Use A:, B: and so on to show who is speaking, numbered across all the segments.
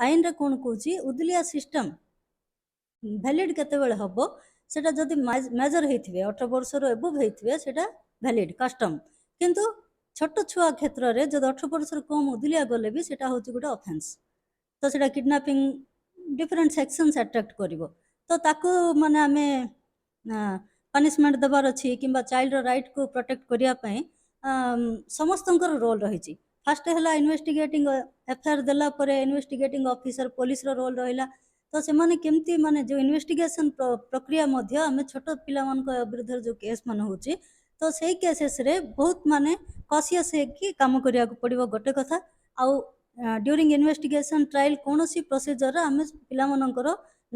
A: ଆଇନରେ କ'ଣ କହୁଛି, ଉଦୁଲିଆ ସିଷ୍ଟମ ଭ୍ୟାଲିଡ୍ କେତେବେଳେ ହେବ? ସେଇଟା ଯଦି ମେଜର ହେଇଥିବେ, 18 ବର୍ଷରୁ ଏବୋଭ୍ ହେଇଥିବେ, ସେଇଟା ଭ୍ୟାଲିଡ୍ କଷ୍ଟମ। କିନ୍ତୁ ଛୋଟ ଛୁଆ କ୍ଷେତ୍ରରେ ଯଦି 18 ବର୍ଷରୁ କମ୍ ଉଦୁଲିଆ ଗଲେ ବି ସେଇଟା ହେଉଛି ଗୋଟେ ଅଫେନ୍ସ। ତ ସେଇଟା କିଡ଼ନାପିଂ, ଡିଫରେଣ୍ଟ ସେକ୍ସନ୍ସ ଆଟ୍ରାକ୍ଟ କରିବ। ତ ତାକୁ ମାନେ ଆମେ ପନିସମେଣ୍ଟ ଦେବାର ଅଛି କିମ୍ବା ଚାଇଲ୍ଡର ରାଇଟ୍କୁ ପ୍ରୋଟେକ୍ଟ କରିବା ପାଇଁ ସମସ୍ତଙ୍କର ରୋଲ୍ ରହିଛି। ଫାଷ୍ଟ ହେଲା ଇନଭେଷ୍ଟିଗେଟିଂ, ଏଫଆଇଆର୍ ଦେଲା ପରେ ଇନଭେଷ୍ଟିଗେଟିଂ ଅଫିସର ପୋଲିସର ରୋଲ୍ ରହିଲା। ତ ସେମାନେ କେମିତି ମାନେ ଯେଉଁ ଇନଭେଷ୍ଟିଗେସନ୍ ପ୍ରକ୍ରିୟା ମଧ୍ୟ ଆମେ ଛୋଟ ପିଲାମାନଙ୍କ ବିରୁଦ୍ଧରେ ଯେଉଁ କେସ୍ ମାନେ ହେଉଛି, ତ ସେଇ କେସେସରେ ବହୁତ ମାନେ କସିୟସ୍ ହେଇକି କାମ କରିବାକୁ ପଡ଼ିବ, ଗୋଟେ କଥା। ଆଉ ଡ୍ୟୁରିଂ ଇନଭେଷ୍ଟିଗେସନ୍, ଟ୍ରାଏଲ୍, କୌଣସି ପ୍ରୋସିଜରରେ ଆମେ ପିଲାମାନଙ୍କର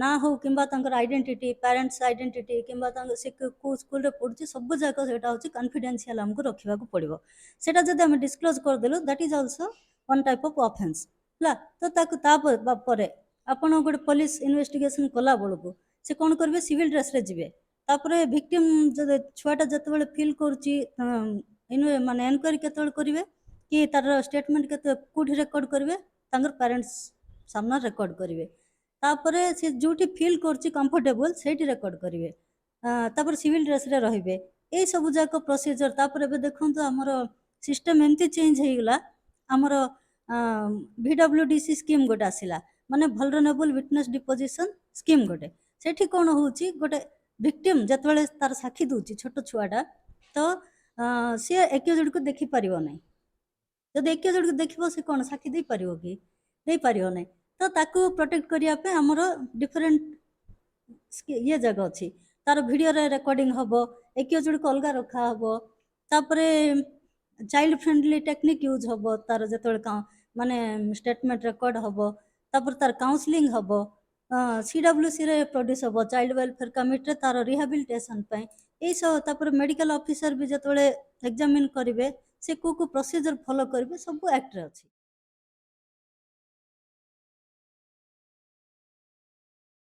A: ନାଁ ହଉ କିମ୍ବା ତାଙ୍କର ଆଇଡେଣ୍ଟିଟି, ପ୍ୟାରେଣ୍ଟସ୍ ଆଇଡେଣ୍ଟିଟି କିମ୍ବା ତାଙ୍କ ସେ କେଉଁ ସ୍କୁଲରେ ପଢ଼ୁଛି, ସବୁ ଯାକ ସେଇଟା ହେଉଛି କନଫିଡେନ୍ସିଆଲ ଆମକୁ ରଖିବାକୁ ପଡ଼ିବ। ସେଇଟା ଯଦି ଆମେ ଡିସକ୍ଲୋଜ୍ କରିଦେଲୁ, that is also one type of offence ହେଲା। ତ ତାକୁ ପରେ ଆପଣ ଗୋଟେ ପୋଲିସ ଇନଭେଷ୍ଟିଗେସନ୍ କଲା ବେଳକୁ ସେ କ'ଣ କରିବେ? ସିଭିଲ୍ ଡ୍ରେସ୍ରେ ଯିବେ। ତାପରେ ଭିକ୍ଟିମ୍ ଯଦି ଛୁଆଟା ଯେତେବେଳେ ଫିଲ୍ କରୁଛି, ମାନେ ଏନକ୍ୱାରି କେତେବେଳେ କରିବେ କି ତାର ଷ୍ଟେଟମେଣ୍ଟ କେତେ କେଉଁଠି ରେକର୍ଡ଼ କରିବେ? ତାଙ୍କର ପ୍ୟାରେଣ୍ଟସ୍ ସାମ୍ନାରେ ରେକର୍ଡ଼ କରିବେ। ତାପରେ ସେ ଯେଉଁଠି ଫିଲ୍ କରୁଛି କମ୍ଫର୍ଟେବଲ୍, ସେଇଠି ରେକର୍ଡ଼ କରିବେ। ତାପରେ ସିଭିଲ୍ ଡ୍ରେସ୍ରେ ରହିବେ। ଏଇ ସବୁ ଯାକ ପ୍ରୋସିଜର। ତାପରେ ଏବେ ଦେଖନ୍ତୁ, ଆମର ସିଷ୍ଟମ ଏମିତି ଚେଞ୍ଜ ହେଇଗଲା। ଆମର VWDC scheme ଗୋଟେ ଆସିଲା, ମାନେ ଭଲରେନେବୁଲ୍ ୱିଟନେସ୍ ଡିପୋଜିସନ୍ ସ୍କିମ୍ ଗୋଟେ। ସେଠି କ'ଣ ହେଉଛି, ଗୋଟେ ଭିକ୍ଟିମ୍ ଯେତେବେଳେ ତାର ସାକ୍ଷୀ ଦେଉଛି, ଛୋଟ ଛୁଆଟା, ତ ସିଏ ଏକ୍ୟୁଜଡ଼କୁ ଦେଖିପାରିବ ନାହିଁ। ଯଦି ଏକ୍ୟୁଜଡ଼କୁ ଦେଖିବ, ସେ କ'ଣ ସାକ୍ଷୀ ଦେଇପାରିବ କି? ଦେଇପାରିବ ନାହିଁ। ତ ତାକୁ ପ୍ରୋଟେକ୍ଟ କରିବା ପାଇଁ ଆମର ଡିଫରେଣ୍ଟ ଇଏ ଯାକ ଅଛି। ତାର ଭିଡ଼ିଓରେ ରେକର୍ଡ଼ିଂ ହେବ, ଏକ୍ୟୁଜଡ଼କୁ ଅଲଗା ରଖାହେବ, ତାପରେ ଚାଇଲ୍ଡ ଫ୍ରେଣ୍ଡଲି ଟେକ୍ନିକ୍ ୟୁଜ୍ ହେବ। ତାର ଯେତେବେଳେ ମାନେ ଷ୍ଟେଟମେଣ୍ଟ ରେକର୍ଡ଼ ହେବ, ତାପରେ ତାର କାଉନସିଲିଂ ହେବ, ସିଡବ୍ଲ୍ୟୁସିରେ ପ୍ରଡ୍ୟୁସ୍ ହେବ, ଚାଇଲ୍ଡ ୱେଲଫେୟାର କମିଟିରେ ତାର ରିହାବିଲିଟେସନ୍ ପାଇଁ ଏଇସବୁ। ତାପରେ ମେଡ଼ିକାଲ ଅଫିସର ବି ଯେତେବେଳେ ଏକ୍ଜାମିନ୍ କରିବେ, ସେ କେଉଁ କେଉଁ ପ୍ରୋସିଜର ଫଲୋ କରିବେ, ସବୁ ଆକ୍ଟରେ ଅଛି।